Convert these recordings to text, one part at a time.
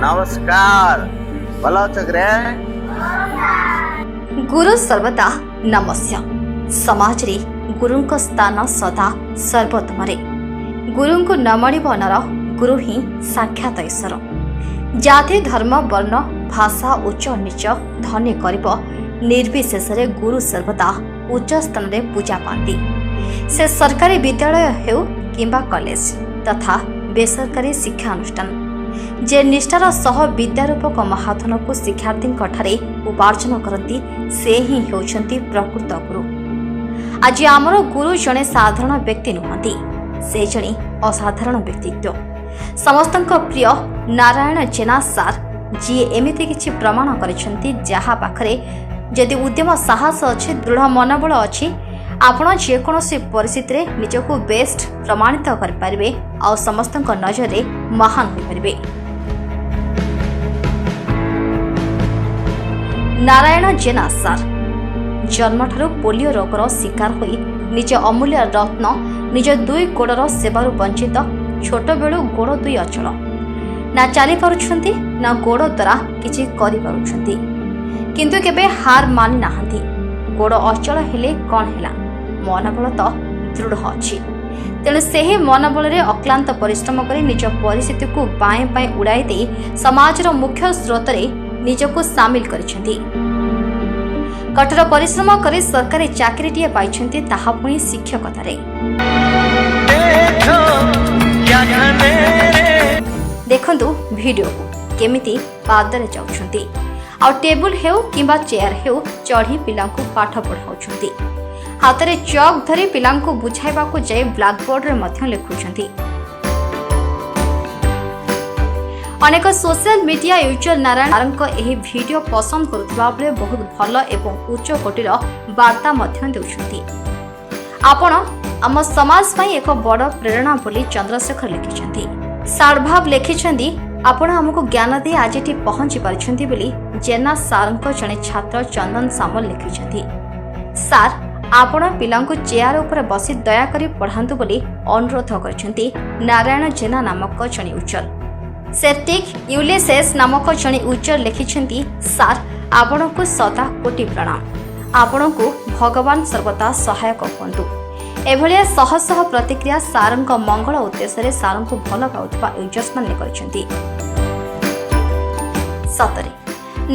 ନମସ୍କାର। ଭଲ ଅଛ କିରେ? ଗୁରୁ ସର୍ବଦା ନମସ୍ୟ। ସମାଜରେ ଗୁରୁଙ୍କ ସ୍ଥାନ ସଦା ସର୍ବୋତ୍ତମରେ। ଗୁରୁଙ୍କୁ ନ ମଣିବ ନର, ଗୁରୁ ହିଁ ସାକ୍ଷାତ ଈଶ୍ୱର। ଜାତି, ଧର୍ମ, ବର୍ଣ୍ଣ, ଭାଷା, ଉଚ୍ଚ ନୀଚ, ଧନୀ ଗରିବ ନିର୍ବିଶେଷରେ ଗୁରୁ ସର୍ବଦା ଉଚ୍ଚ ସ୍ଥାନରେ ପୂଜା ପାଆନ୍ତି। ସେ ସରକାରୀ ବିଦ୍ୟାଳୟ ହେଉ କିମ୍ବା କଲେଜ ତଥା ବେସରକାରୀ ଶିକ୍ଷାନୁଷ୍ଠାନ, ଯେ ନିଷ୍ଠାର ସହ ବିଦ୍ୟାରୂପକ ମହାଧନକୁ ଶିକ୍ଷାର୍ଥୀଙ୍କଠାରେ ଉପାର୍ଜନ କରନ୍ତି, ସେ ହିଁ ହେଉଛନ୍ତି ପ୍ରକୃତ ଗୁରୁ। ଆଜି ଆମର ଗୁରୁ ଜଣେ ସାଧାରଣ ବ୍ୟକ୍ତି ନୁହନ୍ତି, ସେ ଜଣେ ଅସାଧାରଣ ବ୍ୟକ୍ତିତ୍ୱ, ସମସ୍ତଙ୍କ ପ୍ରିୟ ନାରାୟଣ ଜେନା ସାର୍, ଯିଏ ଏମିତି କିଛି ପ୍ରମାଣ କରିଛନ୍ତି, ଯାହା ପାଖରେ ଯଦି ଉଦ୍ୟମ ସାହସ ଅଛି, ଦୃଢ଼ ମନୋବଳ ଅଛି, ଆପଣ ଯେକୌଣସି ପରିସ୍ଥିତିରେ ନିଜକୁ ବେଷ୍ଟ ପ୍ରମାଣିତ କରିପାରିବେ ଆଉ ସମସ୍ତଙ୍କ ନଜରରେ ମହାନ ହୋଇପାରିବେ। ନାରାୟଣ ଜେନା ସାର୍ ଜନ୍ମଠାରୁ ପୋଲିଓ ରୋଗର ଶିକାର ହୋଇ ନିଜ ଅମୂଲ୍ୟ ରତ୍ନ ନିଜ ଦୁଇ ଗୋଡ଼ର ସେବାରୁ ବଞ୍ଚିତ। ଛୋଟବେଳୁ ଗୋଡ଼ ଦୁଇ ଅଚଳ, ନା ଚାଲିପାରୁଛନ୍ତି ନା ଗୋଡ଼ ଦ୍ୱାରା କିଛି କରିପାରୁଛନ୍ତି। କିନ୍ତୁ କେବେ ହାର ମାନି ନାହାନ୍ତି। ଗୋଡ଼ ଅଚଳ ହେଲେ କ'ଣ ହେଲା, ମନୋବଳ ତ ଦୃଢ଼ ଅଛି। ତେଣୁ ସେହି ମନୋବଳରେ ଅକ୍ଲାନ୍ତ ପରିଶ୍ରମ କରି ନିଜ ପରିସ୍ଥିତିକୁ ବାଏଁ ବାଏଁ ଉଡ଼ାଇ ଦେଇ ସମାଜର ମୁଖ୍ୟ ସ୍ରୋତରେ ନିଜକୁ ସାମିଲ କରିଛନ୍ତି। କଠୋର ପରିଶ୍ରମ କରି ସରକାରୀ ଚାକିରିଟିଏ ପାଇଛନ୍ତି, ତାହା ପୁଣି ଶିକ୍ଷକତାରେ। देखो क्या घनेरे। ଦେଖନ୍ତୁ ଭିଡ଼ିଓକୁ, କେମିତି ପାଦରେ ଯାଉଛନ୍ତି ଆଉ ଟେବୁଲ ହେଉ କିମ୍ବା ଚେୟାର ହେଉ ଚଢ଼ି ପିଲାଙ୍କୁ ପାଠ ପଢ଼ାଉଛନ୍ତି। ହାତରେ ଚକ୍ ଧରି ପିଲାଙ୍କୁ ବୁଝାଇବାକୁ ଯାଇ ବ୍ଲାକବୋର୍ଡରେ ମଧ୍ୟ ଲେଖୁଛନ୍ତି। ଅନେକ ସୋସିଆଲ ମିଡିଆ ୟୁଜର ନାରାୟଣଙ୍କ ଏହି ଭିଡ଼ିଓ ପସନ୍ଦ କରୁଥିବା ବେଳେ ବହୁତ ଭଲ ଏବଂ ଉଚ୍ଚ କୋଟିର ବାର୍ତ୍ତା ମଧ୍ୟ ଦେଉଛନ୍ତି। ଆପଣ ଆମ ସମାଜ ପାଇଁ ଏକ ବଡ଼ ପ୍ରେରଣା ବୋଲି ଚନ୍ଦ୍ରଶେଖର ଲେଖିଛନ୍ତି। ସାଡ଼ଭାବ ଲେଖିଛନ୍ତି, ଆପଣ ଆମକୁ ଜ୍ଞାନ ଦେଇ ଆଜି ଏଠି ପହଞ୍ଚି ପାରିଛନ୍ତି ବୋଲି ଜେନା ସାର୍ଙ୍କ ଜଣେ ଛାତ୍ର ଚନ୍ଦନ ସାମଲ ଲେଖିଛନ୍ତି। ସାର୍, ଆପଣ ପିଲାଙ୍କୁ ଚେୟାର ଉପରେ ବସି ଦୟାକରି ପଢ଼ାନ୍ତୁ ବୋଲି ଅନୁରୋଧ କରିଛନ୍ତି ନାରାୟଣ ଜେନା ନାମକ ଜଣେ ୟୁଜର। ସେପ୍ଟିକ୍ ୟୁଲିସେସ୍ ନାମକ ଜଣେ ୟୁଜର ଲେଖିଛନ୍ତି, ସାର୍, ଆପଣଙ୍କୁ ସଦା କୋଟି ପ୍ରଣାମ। ଆପଣଙ୍କୁ ଭଗବାନ ସର୍ବଦା ସହାୟକ ହୁଅନ୍ତୁ। ଏଭଳିଆ ଶହ ଶହ ପ୍ରତିକ୍ରିୟା ସାର୍ଙ୍କ ମଙ୍ଗଳ ଉଦ୍ଦେଶ୍ୟରେ ସାର୍ଙ୍କୁ ଭଲ ପାଉଥିବା ୟୁଜର୍ସମାନେ କରିଛନ୍ତି। ସତରେ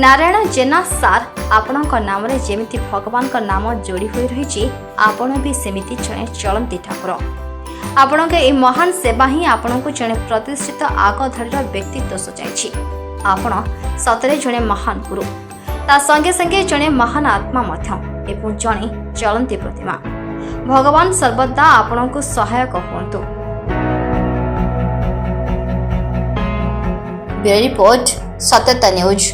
ନାରାୟଣ ଜେନା ସାର୍, ଆପଣଙ୍କ ନାମରେ ଯେମିତି ଭଗବାନଙ୍କ ନାମ ଯୋଡ଼ି ହୋଇ ରହିଛି, ଆପଣ ବି ସେମିତି ଜଣେ ଚଳନ୍ତି ଠାକୁର। ଆପଣଙ୍କ ଏହି ମହାନ ସେବା ହିଁ ଆପଣଙ୍କୁ ଜଣେ ପ୍ରତିଷ୍ଠିତ ଆଗଧାଡ଼ିର ବ୍ୟକ୍ତିତ୍ୱ ସଜାଇଛି। ଆପଣ ସତରେ ଜଣେ ମହାନ ଗୁରୁ, ତା ସଙ୍ଗେ ସଙ୍ଗେ ଜଣେ ମହାନ ଆତ୍ମା ମଧ୍ୟ ଏବଂ ଜଣେ ଚଳନ୍ତି ପ୍ରତିମା। ଭଗବାନ ସର୍ବଦା ଆପଣଙ୍କୁ ସହାୟକ ହୁଅନ୍ତୁ। ବ୍ୟୁରୋ ରିପୋର୍ଟ, ସତ୍ୟତା ନ୍ୟୁଜ୍।